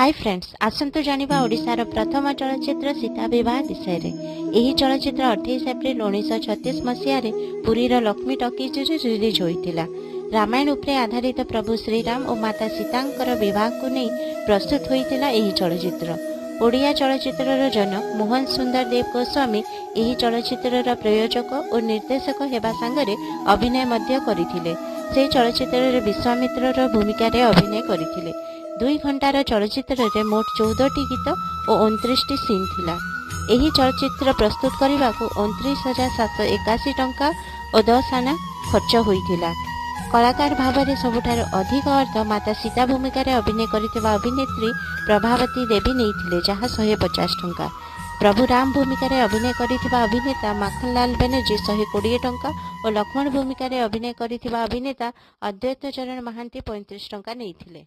High friends, ଆସନ୍ତୁ ଜାଣିବା ଓଡ଼ିଶାର ପ୍ରଥମ ଚଳଚ୍ଚିତ୍ର ସୀତା ବିବାହ ବିଷୟରେ। ଏହି ଚଳଚ୍ଚିତ୍ର 28 ଏପ୍ରିଲ 1936 ମସିହାରେ ପୁରୀର ଲକ୍ଷ୍ମୀ ଟକିଜରେ ରିଲିଜ୍ ହୋଇଥିଲା। ରାମାୟଣ ଉପରେ ଆଧାରିତ ପ୍ରଭୁ ଶ୍ରୀରାମ ଓ ମାତା ସୀତାଙ୍କର ବିବାହକୁ ନେଇ ପ୍ରସ୍ତୁତ ହୋଇଥିଲା ଏହି ଚଳଚ୍ଚିତ୍ର। ଓଡ଼ିଆ ଚଳଚ୍ଚିତ୍ରର ଜନକ ମୋହନ ସୁନ୍ଦର ଦେବ ଗୋସ୍ୱାମୀ ଏହି ଚଳଚ୍ଚିତ୍ରର ପ୍ରଯୋଜକ ଓ ନିର୍ଦ୍ଦେଶକ ହେବା ସାଙ୍ଗରେ ଅଭିନୟ ମଧ୍ୟ କରିଥିଲେ। ସେ ଚଳଚ୍ଚିତ୍ରରେ ବିଶ୍ୱାମିତ୍ରର ଭୂମିକାରେ ଅଭିନୟ କରିଥିଲେ। 2 ଘଣ୍ଟାର ଚଳଚ୍ଚିତ୍ରରେ ମୋଟ 14ଟି ଗୀତ ଓ 29ଟି ସିନ୍ ଥିଲା। ଏହି ଚଳଚ୍ଚିତ୍ର ପ୍ରସ୍ତୁତ କରିବାକୁ 29,781 ଟଙ୍କା ଓ 10 ଆନା ଖର୍ଚ୍ଚ ହୋଇଥିଲା। କଳାକାର ଭାବରେ ସବୁଠାରୁ ଅଧିକ ଅର୍ଥ ମାତା ସୀତା ଭୂମିକାରେ ଅଭିନୟ କରିଥିବା ଅଭିନେତ୍ରୀ ପ୍ରଭାବତୀ ଦେବୀ ନେଇଥିଲେ, ଯାହା 150 ଟଙ୍କା। ପ୍ରଭୁ ରାମ ଭୂମିକାରେ ଅଭିନୟ କରିଥିବା ଅଭିନେତା ମାଖନଲାଲ ବାନାର୍ଜୀ 120 ଟଙ୍କା ଓ ଲକ୍ଷ୍ମଣ ଭୂମିକାରେ ଅଭିନୟ କରିଥିବା ଅଭିନେତା ଅଦ୍ୱୈତ ଚରଣ ମହାନ୍ତି 35 ଟଙ୍କା ନେଇଥିଲେ।